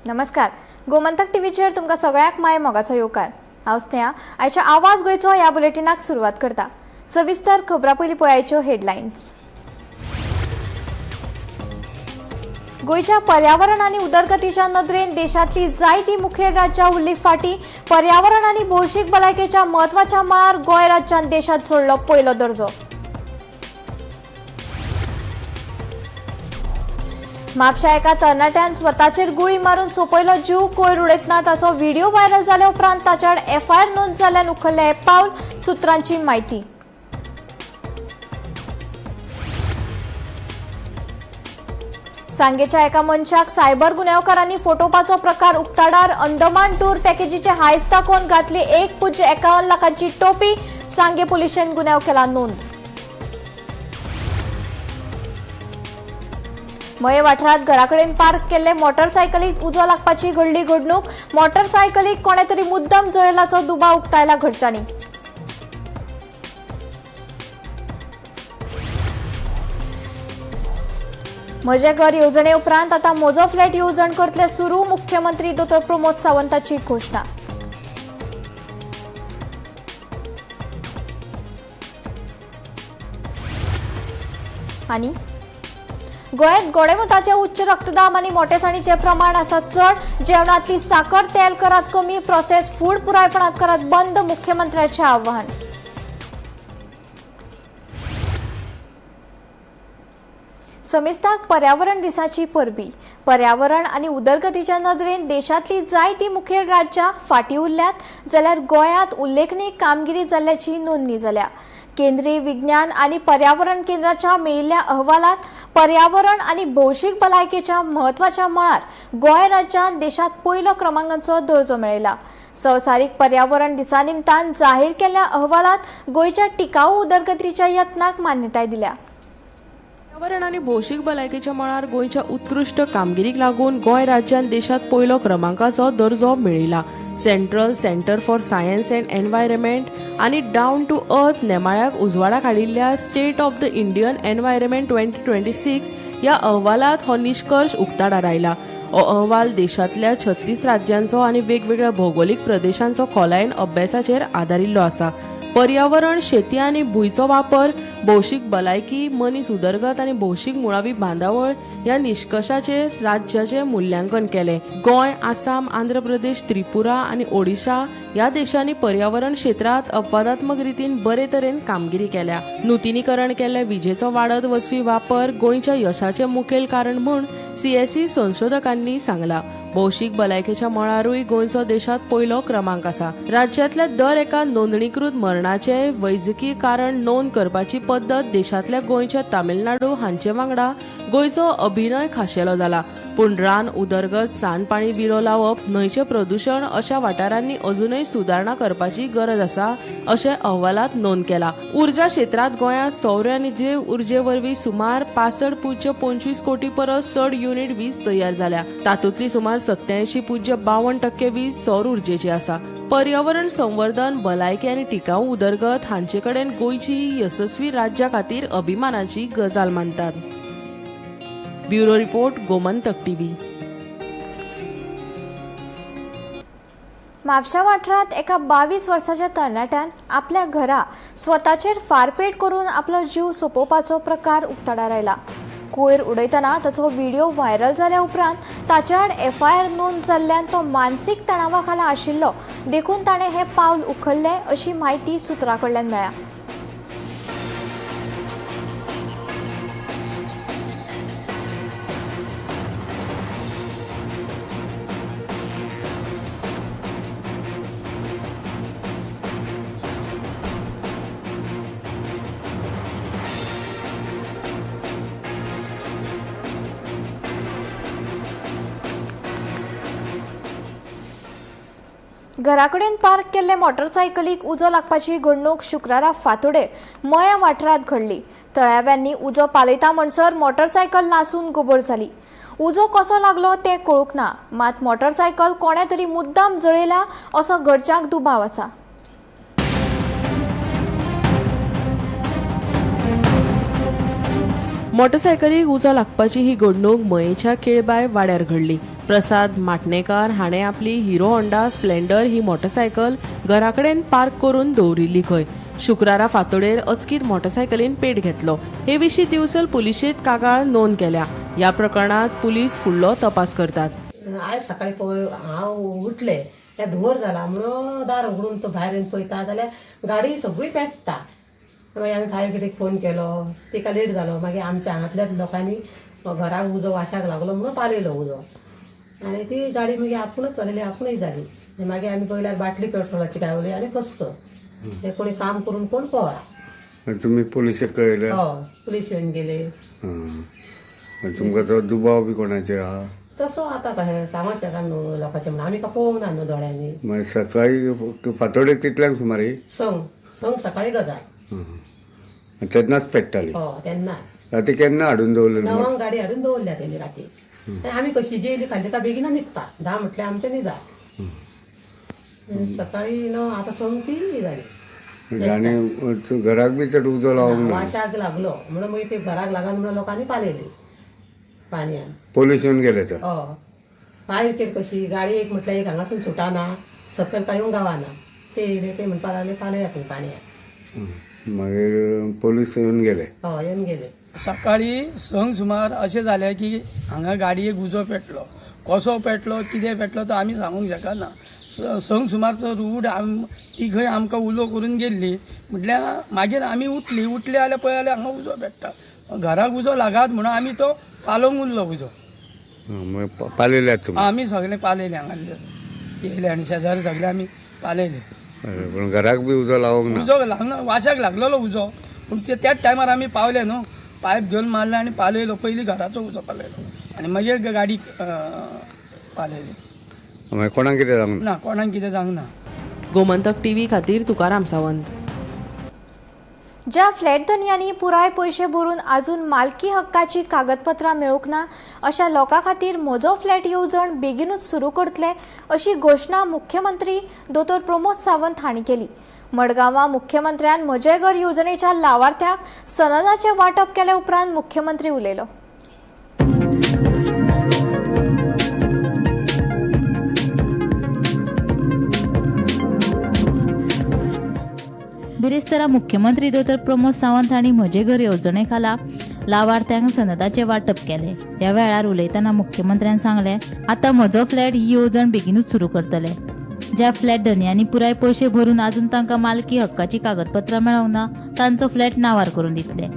नमस्कार, गोमंतक टीव्हीचेर तुमकां सगळ्यांक माय मोगाचो येवकार. हांव स्नेहा. आयच्या आवाज गोंयचो ह्या बुलेटिनाक सुरवात करता. सविस्तर खबरां पयलीं पळयाच्यो हेडलायन्स. गोंयच्या पर्यावरण आनी उदरगतीच्या नदरेन देशांतली जायतीं मुखेल राज्यां उरली फाटीं. पर्यावरण आनी भौशीक भलायकेच्या म्हत्वाच्या मळार गोंय राज्यान देशांत सोडलो पयलो दर्जो. म्हापशा एका तरणाट्यान स्वताचेर गुळी मारून सोंपयलो जीव. कोयर उडयतना ताचो व्हिडिओ व्हायरल जाल्या उपरांत ताच्या आड एफआयआर नोंद जाल्ल्यान उखल्लें हें पावल, सुत्रांची म्हायती. सांगेच्या एका मनशाक सायबर गुन्यांवकारांनी फटोवपाचो प्रकार उक्ताडार. अंदमान टूर पॅकेजीचे हायस दाखोवन घातली 1.51 लाखांची टोपी. सांगे पुलिशेन गुन्यांव केला नोंद. मये वाठारांत घराकडेन पार्क केल्ले मोटरसायकलीक उजो लागपाची घडली घडणूक. मोटरसायकलीक कोणे तरी मुद्दम जळयल्याचो दुबाव उक्तायला घरच्यांनी. म्हजें घर येवजणे उपरांत आता म्हजो फ्लॅट येवजण करतले सुरू, मुख्यमंत्री दोतोर प्रमोद सावंताची घोशणा. आनी गोंयांत गोडेमुताचे उच्च रक्तदाब आनी मोटेसाणीचें प्रमाण आसा चड. जेवणांतली साकर तेल करात कमी, प्रोसेस फूड पुरायपणात करात बंद, मुख्यमंत्र्याचें आवाहन. समेस्ताक पर्यावरण दिसाची परबी. पर्यावरण आनी उदरगतीच्या नदरेन देशांतली जायतीं मुखेल राज्यां फाटीं उरल्यात, जाल्यार गोंयांत उल्लेखनीय कामगिरी जाल्ल्याची नोंदणी जाल्या. केंद्रीय विज्ञान आनी पर्यावरण केंद्राच्या मेळिल्ल्या अहवालात पर्यावरण आनी भौशीक भलायकेच्या म्हत्वाच्या मळार गोंय राज्यान देशांत पयलो क्रमांकाचो दर्जो मेळयला. संवसारीक पर्यावरण दिसा निमतान जाहीर केल्ल्या अहवालात गोंयच्या टिकाऊ उदरगतीच्या यत्नाक मान्यताय दिल्या. पर्यावरण आनी भौशीक भलायकेच्या मळार गोंयच्या उत्कृश्ट कामगिरीक लागून गोंय राज्यान देशांत पयलो क्रमांकाचो दर्जो मेळयला. Central centre for science and environment आनी डावन टू अर्थ नेमाळ्याक उजवाडाक हाडिल्ल्या state of the Indian environment 2026 ह्या अहवालात हो निश्कर्श उक्ताडार आयला. हो अहवाल देशांतल्या 36 राज्यांचो आनी वेगवेगळ्या भौगोलीक प्रदेशांचो खोलायेन अभ्यासाचेर आदारिल्लो आसा. पर्यावरण, शेती आनी भुंयचो वापर, भौशीक भलायकी, मनीस उदरगत आनी भौशीक मुळावी बांदावळ ह्या निश्कर्शाचेर राज्याचें मुल्यांकन केलें. गोंय, आसाम, आंध्र प्रदेश, त्रिपुरा आनी ओडिशा ह्या देशांनी पर्यावरण क्षेत्रांत अपवादात्मक रितीन बरे तरेन कामगिरी केल्या. नुतनीकरण केल्ल्या विजेचो वाडत वचपी वापर गोंयच्या यशाचें मुखेल कारण म्हूण सीएसई संशोधकांनी सांगला. भौशीक भलायकेच्या मळारूय गोंयचो देशांत पयलो क्रमांक आसा. राज्यांतल्या दर एका नोंदणीकृत मरणाचे वैजकी कारण नोंद करपाची पद्दत देशांतल्या गोंयच्या तामिळनाडू हांचे वांगडा गोंयचो अभिनय खाशेलो जाला. पूण रान उदरगत, सांडपाणी विलो लावप, न्हंयचें प्रदुशण अशा वाठारांनी अजूनय सुदारणा करपाची गरज आसा अशें अहवालात नोंद केला. उर्जा क्षेत्रांत गोंयांत सौर आनी जैव उर्जे वरवीं सुमार 65.25 कोटी परस चड युनिट वीज तयार जाल्या. तातूंतली सुमार 87.52% वीज सौर उर्जेची आसा. पर्यावरण संवर्धन, भलायकी आनी टिकाऊ उदरगत हांचे कडेन गोंयची ही येसस्वी राज्या खातीर अभिमानाची गजाल मानतात. Bureau report, Gomantak TV. म्हापशा वाठारांत एका 22 वर्साच्या तरणाट्यान आपल्या घरा स्वताचेर फारपेट करून आपलो जीव सोंपोवपाचो प्रकार उक्ताडार आयला. कोयर उडयतना ताचो व्हिडिओ व्हायरल जाल्या उपरांत ताच्या आड एफआयआर नोंद जाल्ल्यान तो मानसीक तणावा खाला आशिल्लो, देखून ताणें हें पावल उखल्लें अशी म्हायती सुत्रां कडल्यान मेळ्ळ्या. घराकडेन पार्क केल्ले मोटरसायकलीक उजो लागपाची घडणूक शुक्रारा फांतोडेर मयां वाठारांत घडली. थळाव्यांनी उजो पालयता म्हणसर मोटरसायकल लासून गोबर जाली. उजो कसो लागलो तें कळूंक ना, मात मोटरसायकल कोणे तरी मुद्दाम जळयला असो घरच्यांक दुबाव आसा. मोटरसायकलीक उजो लागपाची ही घडणूक मयेच्या केळबाय वाड्यार घडली. प्रसाद माटणेकार हाणें आपली हिरो होंडा स्प्लेंडर ही मोटरसायकल घराकडेन पार्क करून दवरिल्ली खंय. शुक्रारा फांतोडेर अचकीत मोटरसायकलीन पेट घेतलो. हे विशीं दिवचल पुलिशेंत कागाळ नोंद केल्या. ह्या प्रकरणात पुलीस फुडलो तपास करतात. आयज सकाळी पळय हांव उठले त्या धुंवर जाला म्हणून दार उगडून तो भायर येवन पळयता जाल्यार गाडी सगळी पेट्टा. मागीर आमी फायर ब्रिगेडीक फोन केलो, तिका लेट जालो. मागीर आमच्या हांगांतल्याच लोकांनी घराक उजो वाशाक लागलो म्हणून पालयलो उजो आनी ती गाडी मागीर आपुणूच पालयली, आपुणूच जाली. आनी मागीर आमी पळयल्यार बाटली पेट्रोलाची गावली आनी फसक ते कोणी काम करून कोण पळा. तुमी पोलिशेक कळयलें? हय, पुलीस येवन गेले. तुमकां तो दुबाव बी कोणाचेर आहा? तसो आतां कशें सांगूंक शकना न्हू लोकांचें, म्हणून आमी काय पळोवंक ना न्हू दोळ्यांनी. मागीर सकाळी फांतोडेर कितल्यांक सुमारे? संग संग सकाळी गजाल. तेन्नाच पेट्टाली? हय, तेन्ना. राती केन्ना हाडून दवरलेली? 9 गाडी हाडून दवरल्या तेणी राती. आनी आमी कशी जेयली खाल्ली काय बेगीन न्हिदता, 10 म्हटल्यार आमचें न्हिदा. सकाळी 9 आतां सोमती जाली. आनी घराक बी चड उजो लावंक ना? वाशाक लागलो म्हणून मागीर ते घराक लागन म्हणून लोकांनी पालयली पाणयान. पोलीस येवन गेले तर? हय, फायर ब्रिगेड कशी गाडी एक म्हटल्यार एक हांगासून सुटाना, सकयल काय येवंक गावना, ते येयले ते म्हणपाक लागले पालयात तुमी पाणयान. मागीर पोलीस येवन गेले? हय, येवन गेले. सकाळी 6 सुमार अशें जालें की हांगा गाडयेक उजो पेटलो. कसो पेटलो कितें पेटलो तो आमी सांगूंक शकना. 6 सुमार तो रूड ती खंय आमकां उलो करून गेल्ली. म्हटल्यार मागीर आमी उठली, उठली जाल्यार पळय जाल्यार हांगा उजो पेट्टा. घराक उजो लागात म्हणून आमी तो पालोवंक उरलो उजो. मागीर पालयल्यात तुमी? आमी सगळे पालयले, हांगासरले येयले आनी शेजारी सगळे आमी पालयले. पूण घराक बी उजो लावंक ना? उजो लागना, वाशाक लागलेलो उजो, पूण ते त्याच टायमार आमी पावले न्हू, पायप घेवन मारले आनी पालयलो. पयलीं घराचो उजो पालयलो आनी मागीर गाडी पालयली. मागीर कोणाक कितें जावंक ना? ना, कोणाक कितें जावंक ना. गोमंतक टीव्ही खातीर तुकाराम सावंत. ज्या फ्लॅट धनयांनी पुराय पयशे भरून अजून मालकी हक्काची कागदपत्रां मेळूंक ना अशा लोकां खातीर म्हजो फ्लॅट येवजण बेगीनूच सुरू करतले अशी घोशणा मुख्यमंत्री दोतोर प्रमोद सावंत हांणी केली. मडगांवां मुख्यमंत्र्यान म्हजें घर येवजणेच्या लावार्थ्यांक सनदाचें वांटप केले उपरांत मुख्यमंत्री उलयलो. बिरेस्तारा मुख्यमंत्री दोतोर प्रमोद सावंत हांणी म्हजें घर येवजणे खाला लावार्थ्यांक सनदाचें वांटप केलें. ह्या वेळार उलयतना मुख्यमंत्र्यान सांगलें, आतां म्हजो फ्लॅट ही येवजण बेगीनूच सुरू करतले. ज्या फ्लॅट धनयांनी पुराय पयशे भरून अजून तांकां मालकी हक्काची कागदपत्रां मेळोंक ना तांचो फ्लॅट नांवार करून दितले.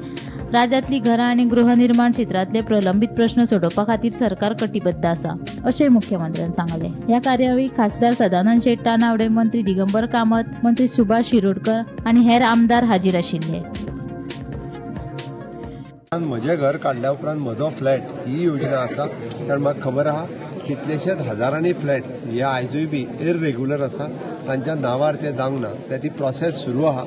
राज्यांतली घरां आनी गृहनिर्माण क्षेत्रांतले प्रलंबीत प्रश्न सोडोवपा खातीर सरकार कटिबद्ध आसा अशें मुख्यमंत्र्यान सांगलें. ह्या कार्यावळीक खासदार सदानंद शेट तानावडे, मंत्री दिगंबर कामत, मंत्री सुभाष शिरोडकर आनी हेर आमदार हाजीर आशिल्ले. म्हजें घर काडल्या उपरांत म्हजो फ्लॅट ही योजना आसा, कारण म्हाका खबर आहा कितलेशेच हजारांनी फ्लॅट्स हे आयजूय बी इररेग्युलर आसा, तांच्या नांवार ते जावंक ना, ते ती प्रोसेस सुरू आहा.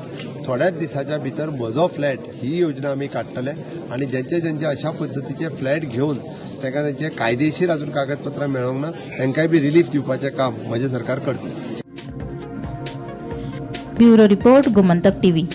थोड्याच दिसाच्या भितर म्हजो फ्लॅट ही योजना आमी काडटले आनी जेंचे जेंचे अशा पद्दतीचे फ्लॅट घेवन तांकां तेंचे कायदेशीर अजून कागदपत्रां मेळोंक ना तांकांय बी रिलीफ दिवपाचें काम म्हजें सरकार करतलें. Bureau report, Gomantak TV.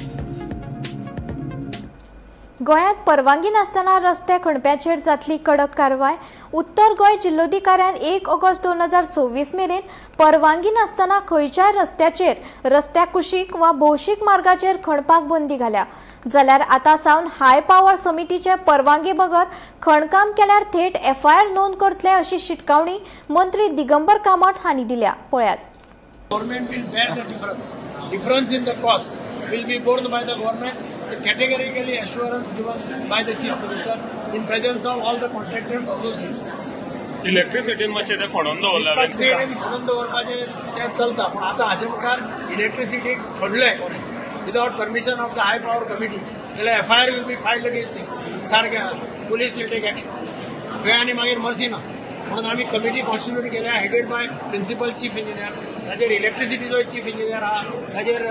गोंयांत परवानगी नासतना रस्ते खणप्याचेर जातली कडक कारवाय. उत्तर गोंय जिल्लोधिकाऱ्यान 1 ऑगस्ट 2026 मेरेन परवानगी नासतना खंयच्याय रस्त्याचेर, रस्त्या कुशीक वा भौशीक मार्गाचेर खणपाक बंदी घाल्या. जाल्यार आतां सावन हाय पावर समितीचे परवानगे बगर खणकाम केल्यार थेट एफआयआर नोंद करतले अशी शिटकावणी मंत्री दिगंबर कामत हांणी दिल्या. पळयात. Government will bear the difference. Difference in the cost will be borne by the government. The categorically assurance given by the Chief Minister in presence of all the contractors association. इलेक्ट्रिसिटीन मातशें तें खणोन दवरलां. इलेक्ट्रिसिटीन खणून दवरपाचें तें चलता, पूण आतां हाचे मुखार इलेक्ट्रिसिटीक खणलें कोणें without permission of the high power committee जाल्यार FIR will be filed against him. सारकें पुलीस will take action. थंय आनी मागीर मर्सी ना म्हणून आमी कमिटी कॉन्स्टिट्यूट केल्या, headed by principal chief engineer. ताजेर इलेक्ट्रिसिटीचोय चीफ इंजिनियर आहा, ताजेर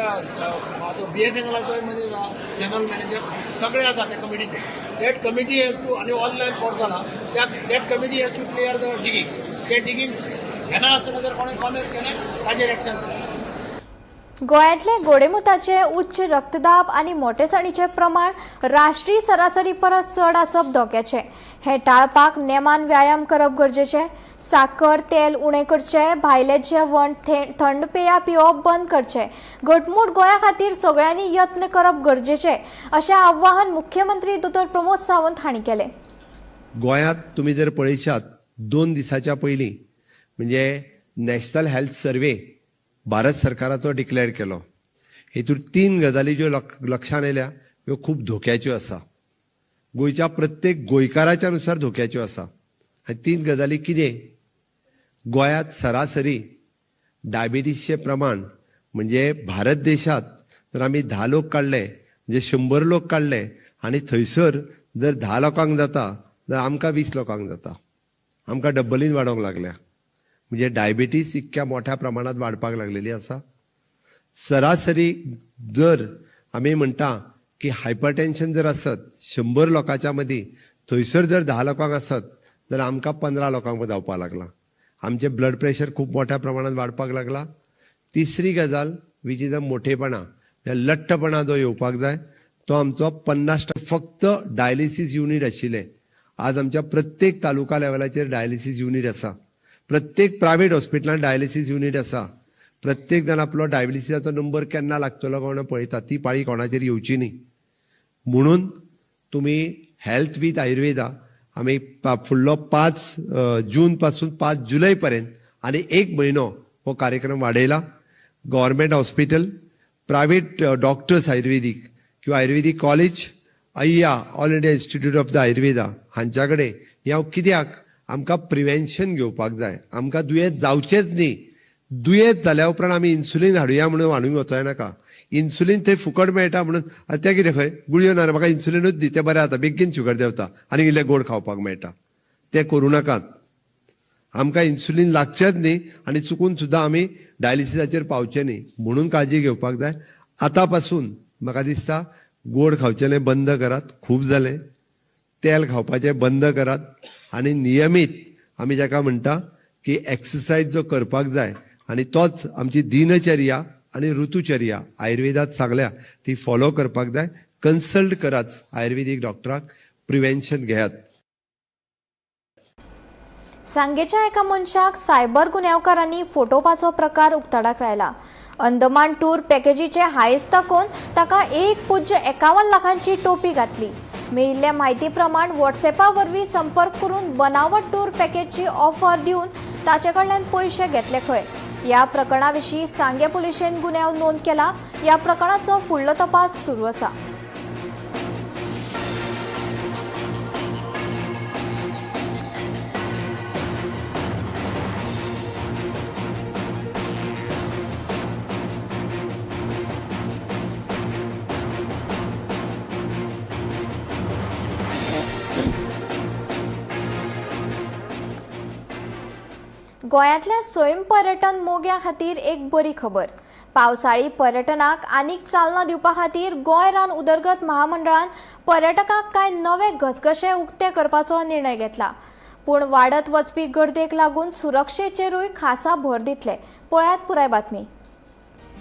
बीएसएनएलाचोय मनीस आहा, जनरल मॅनेजर, सगळे आसा त्या कमिटीचे. That committee has to, आनी ऑनलायन पोर्टल आहा, त्या that committee has to clear the digging. ते डिगींग घेना आसतना जर कोणें कॉमेन्स केलें ताजेर एक्शन. गोंयांतले गोडेमुताचे उच्च रक्तदाब आनी मोटेसाणीचें प्रमाण राष्ट्रीय सरासरी परस चड आसप धोक्याचें. हें टाळपाक नेमान व्यायाम करप गरजेचें. साकर, तेल उणें करचें, भायलें जेवण, थंड पेयां पिवप बंद करचें. घटमूट गोंया खातीर सगळ्यांनी यत्न करप गरजेचें अशें आवाहन मुख्यमंत्री दोतोर प्रमोद सावंत हांणी केलें. गोंयांत तुमी जर पळयशात 2 दिसाच्या पयलीं म्हणजे नॅशनल हेल्थ सर्वे भारत सरकाराचो डिक्लेअर केलो. हेतूर 3 गजाली ज्यो लक्षान आयल्या ह्यो खूब धोक्याच्यो आसा. गोंयच्या प्रत्येक गोंयकाराच्या नुसार धोक्याच्यो आसा. आनी 3 गजाली कितें? गोंयांत सरासरी डायबिटीसचें प्रमाण म्हणजे भारत देशांत जर आमी 10 लोक काडले म्हणजे 100 लोक काडले आनी थंयसर जर 10 लोकांक जाता जाल्यार आमकां 20 लोकांक जाता. आमकां डब्बलीन वाडोवंक लागल्या. म्हणजे डायबिटीस इतक्या मोठ्या प्रमाणात वाडपाक लागलेली आसा. सरासरी जर आमी म्हणटा की हायपरटेन्शन जर आसत 100 लोकांच्या मदीं थंयसर जर 10 लोकांक आसत जाल्यार आमकां 15 लोकांक जावपाक लागला. आमचें ब्लड प्रेशर खूब मोठ्या प्रमाणात वाडपाक लागला. तिसरी गजाल which is a मोठेपणा, लठ्ठपणा जो येवपाक जाय तो आमचो 50% फक्त डायलिसीस युनीट आशिल्लें. आज आमच्या प्रत्येक तालुका लेवलाचेर डायलिसीस युनीट आसा. प्रत्येक प्रायवेट हॉस्पिटलांत डायलिसीस युनीट आसा. प्रत्येक जाण आपलो डायलिसिसाचो नंबर केन्ना लागतलो कोण पळयता, ती पाळी कोणाचेर येवची न्ही म्हणून तुमी हेल्थ वीथ आयुर्वेदा आमी फुडलो 5 जून पासून 5 जुलय पर्यंत आनी 1 म्हयनो हो कार्यक्रम वाडयला. गव्हर्मेंट हॉस्पिटल, प्रायवेट डॉक्टर्स आयुर्वेदीक किंवा आयुर्वेदीक कॉलेज, अय्या All India Institute of the Ayurveda हांच्या कडेन हें हांव कित्याक आमकां प्रिवेन्शन घेवपाक जाय. आमकां दुयेंत जावचेंच न्ही. दुयेंत जाल्या उपरांत आमी इन्सुलीन हाडुया म्हणून हाडूंक वचोय नाका. इन्सुलीन थंय फुकट मेळटा म्हणून तें कितें खंय गुळयो ना म्हाका इन्सुलिनूच दी, तें बरें जाता, बेगीन शुगर देंवता आनी इल्लें गोड खावपाक मेळटा. तें करूं नाकात. आमकां इन्सुलीन लागचेंच न्ही आनी चुकून सुद्दां आमी डायलिसिसाचेर पावचें न्ही म्हणून काळजी घेवपाक जाय. आतां पासून म्हाका दिसता गोड खावचेलें बंद करात, खूब जालें. तेल खावपाचें बंद करात आनी नियमीत आमी जाका म्हणटा की एक्सरसायज जो करपाक जाय आनी तोच आमची दिनचर्या आनी ऋतुचर्या आयुर्वेदात सांगल्या ती फॉलो करपाक जाय. कन्सल्ट कराच आयुर्वेदीक डॉक्टराक, प्रिवेन्शन घेयात. सांगेच्या एका मनशाक सायबर गुन्यांवकारांनी फटोवपाचो प्रकार उक्ताडाक आयला. अंदमान टूर पॅकेजीचे हायस दाखोवन ताका 1.51 लाखांची टोपी घातली. मेळिल्ल्या म्हायती प्रमाण व्हॉट्सएपा वरवीं संपर्क करून बनावट टूर पॅकेजची ऑफर दिवन ताचे कडल्यान पयशे घेतले खंय. ह्या प्रकरणा विशीं सांगें पुलिशेन गुन्यांव नोंद केला. ह्या प्रकरणाचो फुडलो तपास सुरू आसा. गोंयांतल्या सैम पर्यटन मोग्यां खातीर एक बरी खबर. पावसाळी पर्यटनाक आनीक चालना दिवपा खातीर गोंय रान उदरगत महामंडळान पर्यटकांक कांय नवे घसघशे उक्ते करपाचो निर्णय घेतला. पूण वाडत वचपी गर्देक लागून सुरक्षेचेरूय खासा भर दितले. पळयात पुराय बातमी.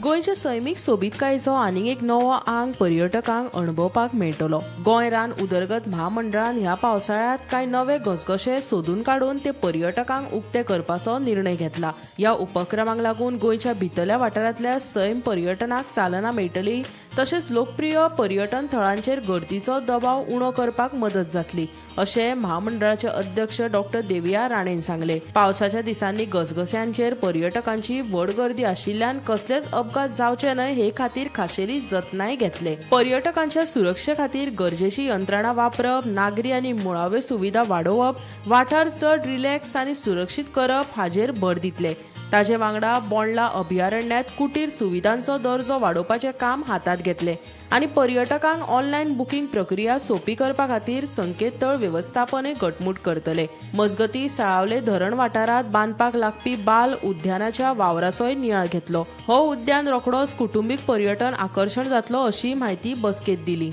गोंयच्या सैमीक सोबीतकायेचो आनीक एक नवो आंग पर्यटकांक अणभवपाक मेळटलो. गोंय रान उदरगत महामंडळान ह्या पावसाळ्यांत कांय नवे घसघशे सोदून काडून ते पर्यटकांक उक्ते करपाचो निर्णय घेतला. ह्या उपक्रमाक लागून गोंयच्या भितरल्या वाठारांतल्या सैम पर्यटनाक चालना मेळटली, तशेंच लोकप्रिय पर्यटन थळांचेर गर्दीचो दबाव उणो करपाक मदत जातली अशें महामंडळाचे अध्यक्ष डॉक्टर देविया राणेन सांगलें. पावसाच्या दिसांनी घसघश्यांचेर पर्यटकांची व्हड गर्दी आशिल्ल्यान कसलेच अपघात जावचे न्हय हे खातीर खाशेली जतनाय घेतले. पर्यटकांच्या सुरक्षे खातीर गरजेची यंत्रणा वापरप, नागरी आनी मुळाव्यो सुविधा वाडोवप, वाठार चड रिलॅक्स आनी सुरक्षीत करप हाजेर भर दितले. ताजे वांगडा बोंडला अभयारण्यांत कुटीर सुविधांचो दर्जो वाडोवपाचें काम हातांत घेतले आनी पर्यटकांक ऑनलायन बुकींग प्रक्रिया सोंपी करपा खातीर संकेतथळ वेवस्थापनय घटमूट करतले. मजगतीं साळावले धरण वाठारांत बांदपाक लागपी बाल उद्यानाच्या वावराचोय नियाळ घेतलो. हो उद्यान रोखडोच कुटुंबीक पर्यटन आकर्शण जातलो अशी म्हायती बसकेंत दिली.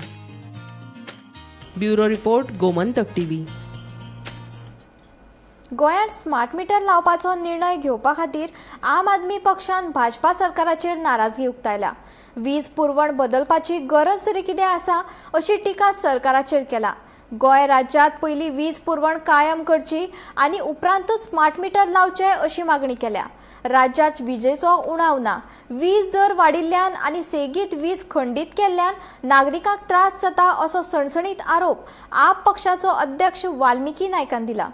Bureau report, Gomantak TV. गोंयांत स्मार्ट मिटर लावपाचो निर्णय घेवपा खातीर आम आदमी पक्षान भाजपा सरकाराचेर नाराजगी उक्तायल्या. वीज पुरवण बदलपाची गरज तरी कितें आसा अशी टिका सरकाराचेर केला. गोंय राज्यांत पयलीं वीज पुरवण कायम करची आनी उपरांतच स्मार्ट मिटर लावचे अशी मागणी केल्या. राज्यांत विजेचो उणाव ना. वीज दर वाडिल्ल्यान आनी सेगीत वीज खंडीत केल्ल्यान नागरिकांक त्रास जाता असो सणसणीत आरोप आप पक्षाचो अध्यक्ष वाल्मिकी नायकान दिला.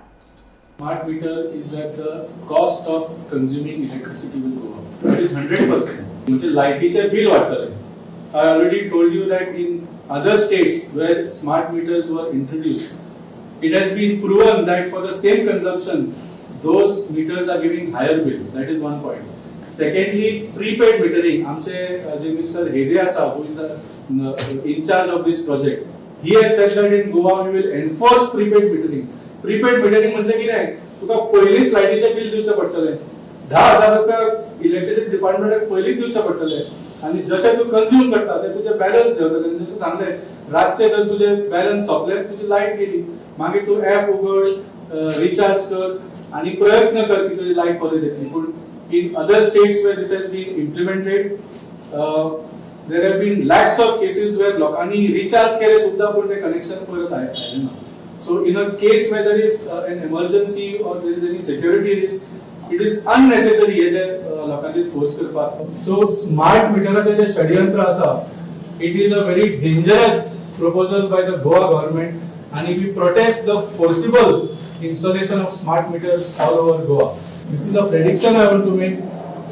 Smart meter is that the cost of consuming electricity will go up. That is 100%. म्हणजे लायटीचें बिल वाडटलें. I already told you that in other states where smart meters were introduced, it has been proven that for the same consumption, those meters are giving higher bill. That is one point. Secondly, prepaid metering. आमचे जे mister हेदे आसा, who is the in charge of this project, he has said that in Goa we will enforce prepaid metering. Prepaid metering म्हणजे कितें? तुका पयलींच लायटीचें bill दिवचें पडटलें. 10,000 रुपया इलेक्ट्रिसिटी डिपार्टमेंटाक पयलींच दिवचें पडटलें आनी जशें तूं कंज्यूम करता ते तुजें बॅलन्स देंवतलें. आनी जशें सांगलें, रातचें जर तुजें बॅलन्स सोंपलें, तुजी लायट गेली, मागीर तूं ऍप उगड, रिचार्ज कर आनी प्रयत्न कर की तुजी लायट परत येतली. पूण in other states where this has been implemented, there have been lakhs of cases where लोकांनी रिचार्ज केले सुद्धा, पूण ते कनेक्शन परत आयलें ना. So in a case where there is an emergency or there is any security risk, it is unnecessary हे जे लोकांचेर फोर्स करपाक. सो स्मार्ट मिटराचें जे षडयंत्र आसा, it is a very dangerous proposal by the Goa government आणि we protest the forcible installation of smart meters all over Goa. This is a prediction I want to make.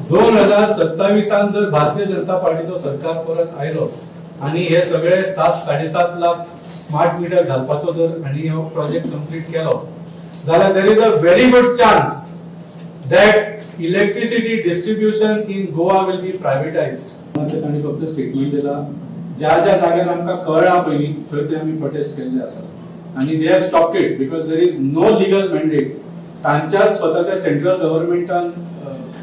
2027 त जर भारतीय जनता पार्टीचो सरकार परत आयलो आणि हे सगळे 7-7.5 लाख स्मार्ट मिटर घालपाचो जर आनी हो प्रोजेक्ट कंप्लीट केलो जाल्यार there is a very good chance that electricity distribution in Goa will be privatized. तांणी फक्त स्टेटमेंट दिला. ज्या ज्या जाग्यार आमकां कळ्ळां पयलीं, थंय ते आमी प्रोटेस्ट केल्ले आसा आनी they have stopped it because there is no legal mandate. तांच्याच स्वताच्या सेंट्रल गव्हर्मेंटान,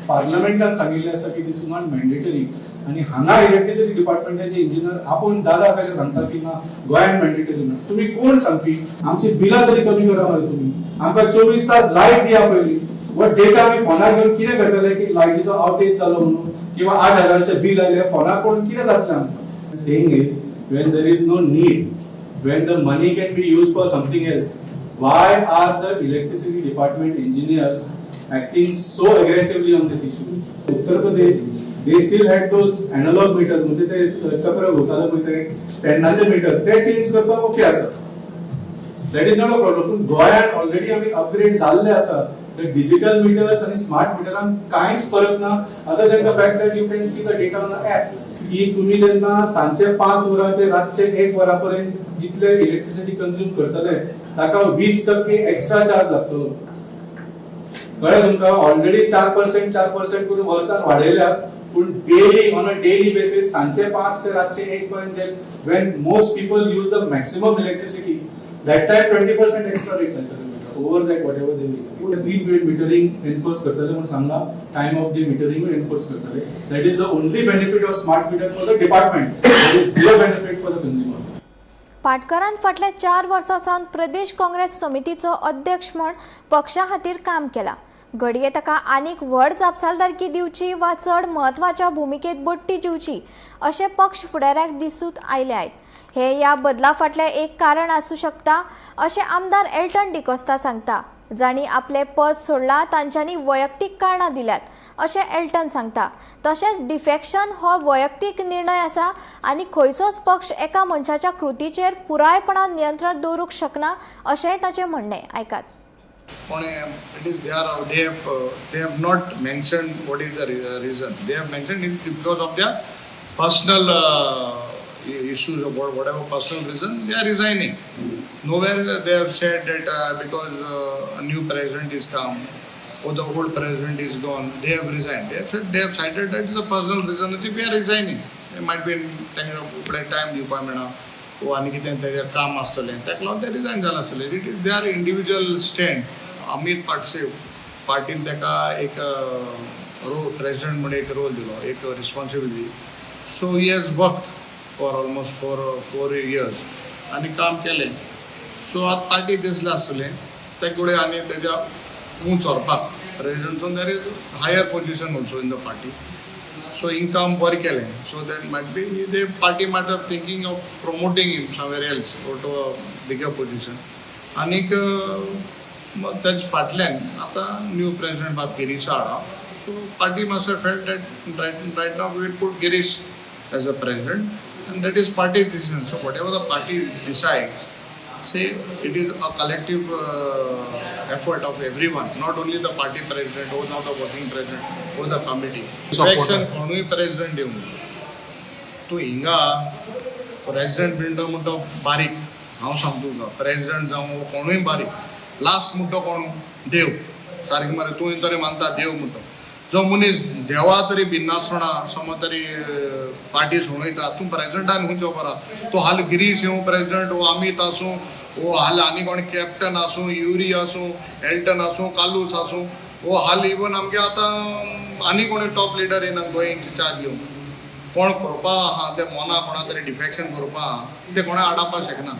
पार्लमेंटान सांगिल्लें आसा की this is not mandatory आनी हांगा इलेक्ट्रिसिटी डिपार्टमेंटाचे इंजिनियर आपूण दादा कशें सांगता की ना, गोंयांत मॅन्डेटरी ना. तुमी कोण सांगपी? आमची बिलां तरी कमी करा मरे तुमी. आमकां 24 तास लायट दिया पयलीं. हो डेटा आमी फोनार घेवन कितें करतले की लायटीचो आवटेज जालो म्हणून किंवा 8,000चें बील आयलें, फोनार पळोवन कितें जातलें आमकां? Saying is, when there is no need, when the money can be used for something else, why are the electricity department engineers acting so aggressively on this issue? Uttar Pradesh, they still had those analog meters, म्हणजे ते चक्र घुंवताले पळय ते तेन्नाचे metre, ते change करपाक okay आसा, that is not a problem. पूण गोंयांत ऑलरेडी आमी अपग्रेड जाल्ले आसा. डिजिटल मिटर्स आणि स्मार्ट मिटरान कांयच फरक ना, other than the fact that you can see the data on the app की तुम्ही जेन्ना सांजचे 5 वरां ते रातचे 1 वरा पर्यंत जितले इलेक्ट्रिसिटी कंज्यूम करतले, ताका 20% एक्स्ट्रा चार्ज लागतलो. कळ्ळें तुमकां? ऑलरेडी 4%, 4% करून वर्सान वाडयल्याच, पूण daily, on a daily basis, सांजचे 5 ते रातचे 1 पर्यंत जे when most people use the maximum electricity, that time 20% extra rate लागतले over that, whatever they will. Prepaid metering enforce करतले म्हणून सांगला. Time of day metering enforce करतले. That is the only benefit of smart meter for the department. There is zero benefit for the consumer. पाटकरान फाटल्या 4 वर्सां सावन प्रदेश काँग्रेस समितीचो अध्यक्ष म्हूण पक्षा खातीर काम केलां. घडये ताका आनीक व्हड जापसालदारकी दिवची वा चड म्हत्वाच्या भुमिकेत बडटी दिवची अशें पक्ष फुडाऱ्याक दिसून आयले आहेत. हे ह्या बदला फाटलें एक कारण आसूं शकता अशें आमदार एल्टन डिकोस्ता सांगता. जांणी आपलें पद सोडलां तांच्यांनी वैयक्तीक कारणां दिल्यात अशें एल्टन सांगता. तशेंच डिफेक्शन हो वैयक्तीक निर्णय आसा आनी खंयचोच पक्ष एका मनशाच्या कृतीचेर पुरायपणान नियंत्रण दवरूंक शकना अशेंय ताचें म्हणणें. आयकात. पण it is they are they have not mentioned what is the reason. They have mentioned it because of their personal issues or whatever personal reason they are resigning. Nowhere they have said that because a new president is come or the old president is gone, they have resigned. They have said, they have cited that is a personal reason that we are resigning. They might be तांकां time दिवपाक मेळना वो आनी कितें तेजें काम आसतलें, ताका लागून ते रिजायन जालां आसतलें. It is their individual stand. Amit पाटसे पार्टीन ताका एक रोल, प्रेसिडेंट म्हणून एक रोल दिलो, एक responsibility. So he has work for almost 4 years आनी काम केलें. सो आतां पार्टी दिसलें आसतलें तेका कडेन आनी तेज्या ऊंच व्हरपाक president, so there is higher position also in the party. So हिंग काम बरें केलें, so that might be the party might are thinking of promoting him somewhere else or to a bigger position. आनीक तेज फाटल्यान आतां न्यू प्रेजिडंट बाब गिरीशा हाडा, so party must have felt that right now we will put Girish as a president, and that is party decision. So whatever the party decides, say it is a collective effort of everyone, not only the party president or not the working president or the committee. Election कोणूय president येवं, तूं हिंगा president window म्हणटा बारीक, हांव सांगता तुका, president जावं कोणूय बारीक, लास्ट म्हणटा कोण देव, सारकें मरे, तूं तरी मानता देव म्हणटा, जो मनीस देवा तरी भिन्नासतना समज तरी पार्टी सोडयता, तूं प्रेसिडेंटान खंयचो बरा, तूं हाल गिरीश येवं प्रेसिडेंट, वो अमीत आसूं, वो हाल आनी कोण कॅप्टन आसूं, युरी आसूं, एल्टन आसूं, कालूस आसूं, वो हाल इवन आमगे आतां आनी कोणी टॉप लिडर येना गोंयची चार्ज घेवन, कोण करपा आहा ते मोना कोणा तरी डिफेक्शन करपा आहा ते कोणा आडावपाक शकना.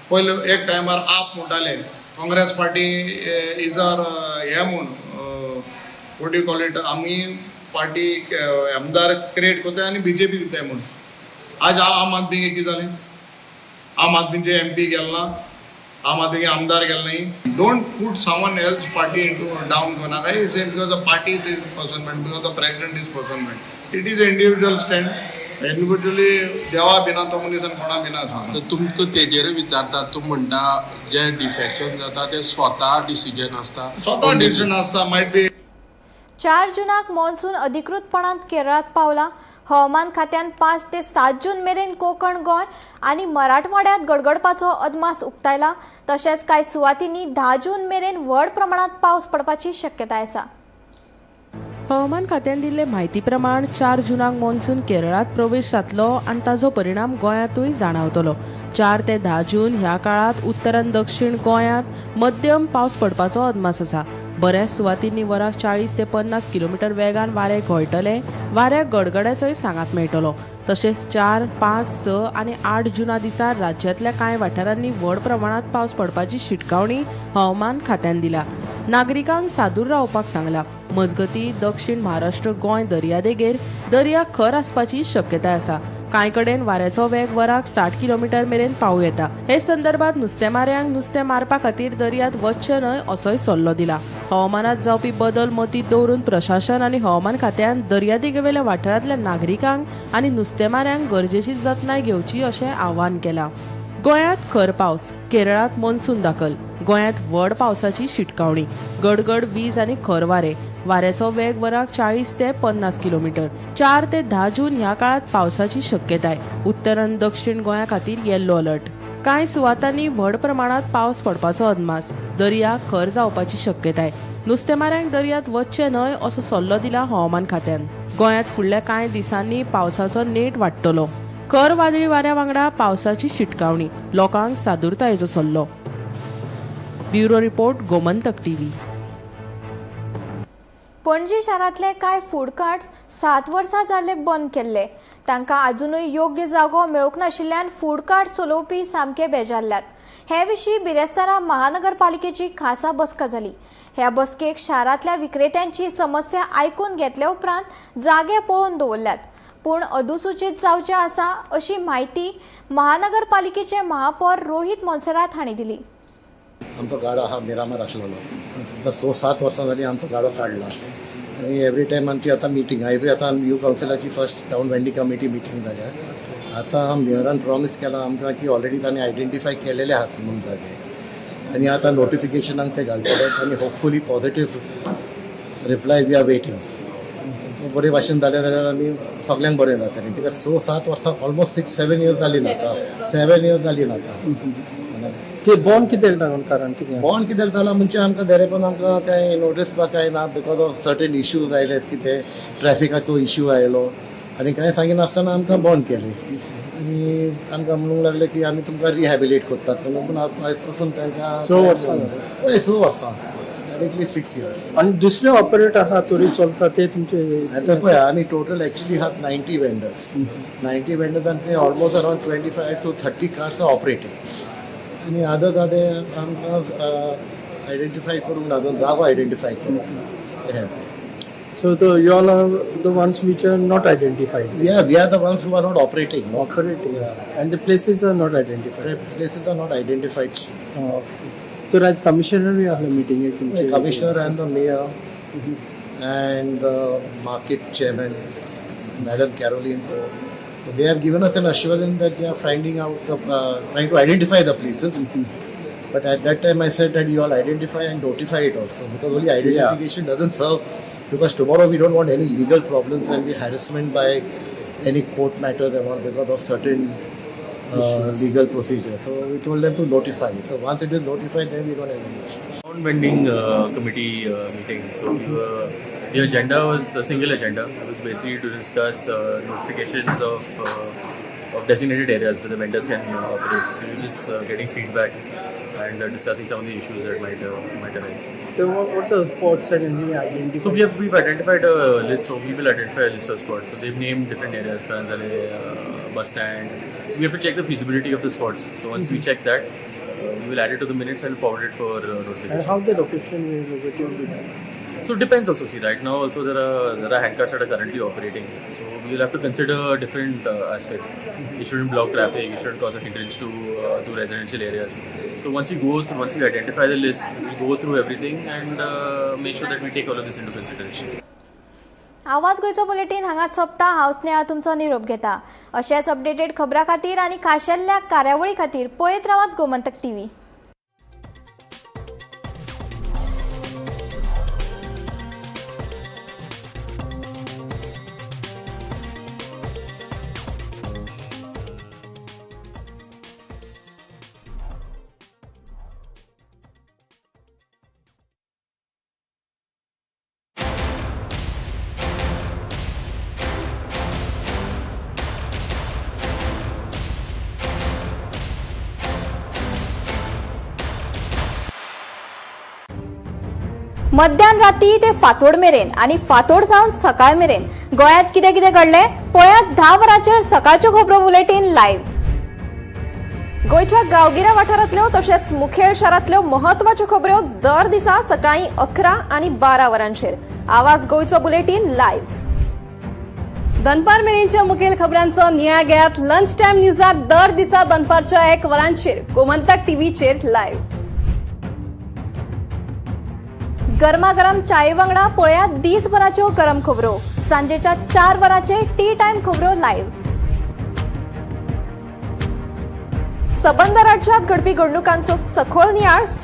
पयलीं एक टायमार आप म्हणटाले काँग्रेस पार्टी is are हे म्हूण, what you call it, आमी पार्टी आमदार क्रिएट करताय आनी बीजेपी दिताय म्हूण. आज आम आदमी कितें जालें, आम आदमीचे एमपी गेल ना, आम आदमी आमदार गेल नाही. Don't put someone else party into down करनाका, say because the party is person, because the president is person, it is individual stand, individually देवा भिना तो मनीस आनी कोणा भिना सांगना. तुमकां तेजेरूय विचारता, तूं म्हणटा जे डिफेक्शन जाता ते स्वता डिसिजन आसता, स्वता डिसिजन आसता, मायट बी. 4 जूनाक मॉन्सून अधिकृतपणान केरळात पावला. हवामान खात्यान 5 ते 7 जून मेरेन कोकण, गोंय आनी मराठवाड्यात गडगडपाचो अदमास उक्तायला. तशेंच कांय सुवातींनी 10 जून मेरेन व्हड प्रमाणात पावस पडपाची शक्यताय आसा. हवामान खात्यान दिल्ले म्हायती प्रमाण 4 जूनाक मॉन्सून केरळात प्रवेश जातलो आनी ताजो परिणाम गोंयांतूय जाणावतलो. 4 ते 10 जून ह्या काळात उत्तर आनी दक्षिण गोंयांत मध्यम पावस पडपाचो अदमास आसा. बऱ्याच सुवातींनी वराक 40 ते 50 किलोमिटर वेगान वारें घोळटलें. वाऱ्याक गडगड्याचोय सांगात मेळटलो. तशेंच 4, 5, 6 आनी 8 जुना दिसा राज्यांतल्या कांय वाठारांनी व्हड प्रमाणात पावस पडपाची शिटकावणी हवामान खात्यान दिल्या. नागरिकांक सादूर रावपाक सांगला. मजगती दक्षिण महाराष्ट्र, गोंय दर्यादेगेर दर्या खर आसपाची शक्यताय आसा. कांय कडेन वाऱ्याचो वेग वराक 60 किलोमिटर मेरेन पावूं येता. हे संदर्भात नुस्तेमाऱ्यांक नुस्तें मारपा खातीर दर्यांत वचचें न्हय असोय सल्लो दिला. हवामानात जावपी बदल मतींत दवरून प्रशासन आनी हवामान खात्यान दर्यादेगेवेल्या वाठारांतल्या नागरिकांक आनी नुस्तेमाऱ्यांक गरजेची जतनाय घेवची अशें आवाहन केलां. गोंयांत खर पावस, केरळांत मॉन्सून दाखल. गोंयांत व्हड पावसाची शिटकावणी. गडगड, वीज आनी खर वारें. वाऱ्याचो वेग वराक 40 ते 50 किलोमिटर. 4 ते 10 जून ह्या काळात पावसाची शक्यताय. उत्तर आनी दक्षिण गोंया खातीर येल्लो अलर्ट. कांय सुवातांनी व्हड प्रमाणात पावस पडपाचो अदमास. दर्या खर जावपाची शक्यताय. नुस्तेमाऱ्यांक दर्यांत वचचें न्हय असो सल्लो दिला हवामान खात्यान. गोंयांत फुडल्या कांय दिसांनी पावसाचो नेट वाडटलो. खर वादळी वाऱ्या वांगडा पावसाची शिटकावणी. लोकांक सादुरतायेचो सल्लो. Bureau report, Gomantak TV. Panaji शारांतले कांय फूड कार्ट्स 7 वर्सां जाले बंद केल्ले. तांकां आजुनूय योग्य जागो मेळूंक नाशिल्ल्यान फूड कार्ट्स चलोवपी सामके बेजारल्यात. हे विशीं बिरेस्तारा महानगरपालिकेची खासा बसका जाली. ह्या बसकेक शारांतल्या विक्रेत्यांची समस्या आयकून घेतल्या उपरांत जागे पळोवन दवरल्यात, पूण अधिसुचीत जावचे आसा अशी म्हायती महानगरपालिकेचे महापौर रोहित मोन्सेरात हांणी दिली. आमचो गाडो आहा मिरामार आसलेलो, आतां 6-7 वर्सां जालीं आमचो गाडो काडला आनी एवरी टायम आमची आतां मिटींग, आयजूय आतां new कावन्सिलाची first town vending committee meeting जाल्या. आतां मेयरान प्रॉमीस केलां आमकां की ऑलरेडी तांणी आयडेंटिफाय केलेले आहात म्हणून जागे आनी आतां नोटिफिकेशनाक ते घालतले आनी hopefully positive reply we are waiting. बरे भाशेन जालें जाल्यार आमी सगल्यांक बरें जातलें, कित्याक 6-7 वर्सां, ऑलमोस्ट 6-7 इयर्स जालीं ना आतां, 7 इयर्स जालीं ना आतां. ते बॉन्ड कित्याक लागून, कारण कितें? बॉन्ड कित्याक जाला म्हणजे आमकां देरेपन आमकां कांय नोटीस बा कांय ना, because of certain issues आयले, कितें ट्रॅफिकाचो इश्यू आयलो आनी कांय सांगिनासतना आमकां बॉन्ड केले आनी आमकां म्हणूंक लागले की आमी तुमकां रिहॅबिलिट करतात म्हणून, पूण आयज पासून तांकां 6 वर्सां. हय, 6 वर्सां, डायरेक्टली 6 इयर्स. आनी दुसरे ऑपरेट आहा तरी चलता ते तुमचे? आतां पळय, आमी टोटल एक्चुली आहात 90 वेंडर्स, 90 वेंडर्स आनी ते almost around 25 to 30 cars operating आनी आदर ते आमकां आयडेंटिफाय करूंक ना अजून जागो आयडेंटिफाय करूंक ना हें. So the you all are the ones which are not identified. Yeah, we are the ones who are not operating. Operating. And the places are not identified. Places are not identified. तर आयज कमिशनरूय आसलो मिटिंगेक तुमचे. Commissioner and the mayor and the market chairman, Madam Caroline. They have given us an assurance that they are finding out the trying to identify the places. But at that time, I said that you all identify and notify it also, because only identification doesn't serve. Because tomorrow we don't want any legal problems and be harassment by any court matters and all because of certain legal procedure. So we told them to notify. So once it is notified, then we don't have any issue. Town vending committee meeting. So the agenda was a single agenda. It was basically to discuss notifications of designated areas where the vendors can operate. So we're just getting feedback and discussing some of the issues that might arise. So what the spots and any identified? So we've identified a list. So we will identify a list of spots. So they've named different areas, Karanzale, bus stand. So we have to check the feasibility of the spots. So once we check that, we will add it to the minutes and forward it for notification. And how the location will be done? So it depends also. See, right now also there are handcarts that are currently operating. So we will have to consider different aspects. It shouldn't block traffic. It shouldn't cause a hindrance to residential areas. So once we identify the list, we go through everything and make sure that we take all of this into consideration. आवाज गोंयचो bulletin हांगाच सोंपता. हांव स्नेहा तुमचो निरोप घेता. अशेच updated खबरां खातीर आनी खाशेल्ल्या कार्यावळी खातीर पळयत रावात गोमंतक टीव्ही. मध्यान राती ते फांतोड मेरेन आनी फांतोड जावन सकाळ मेरेन गोंयांत कितें कितें घडलें पळयात 10 वरांचेर सकाळच्यो खबरो बुलेटीन लायव्ह. गोंयच्या गांवगिऱ्या वाठारांतल्यो तशेंच मुखेल शारांतल्यो म्हत्वाच्यो खबऱ्यो दर दिसा सकाळीं 11 आनी 12 वरांचेर आवाज गोंयचो बुलेटीन लायव्ह. दनपार मेरेनच्या मुखेल खबरांचो नियाळ घेयात लंच टायम न्यूजात दर दिसा दनपारच्या 1 वरांचेर गोमंतक टीव्हीचेर लायव्ह. गरमागरम चाये वांगडा पळयात दिसभराच्यो गरम खबरो सांजेच्या 4 वरांचेर टी टायम खबरो लायव्ह. सबंद राज्यात घडपी घडणुकांचो सखोल नियाळ.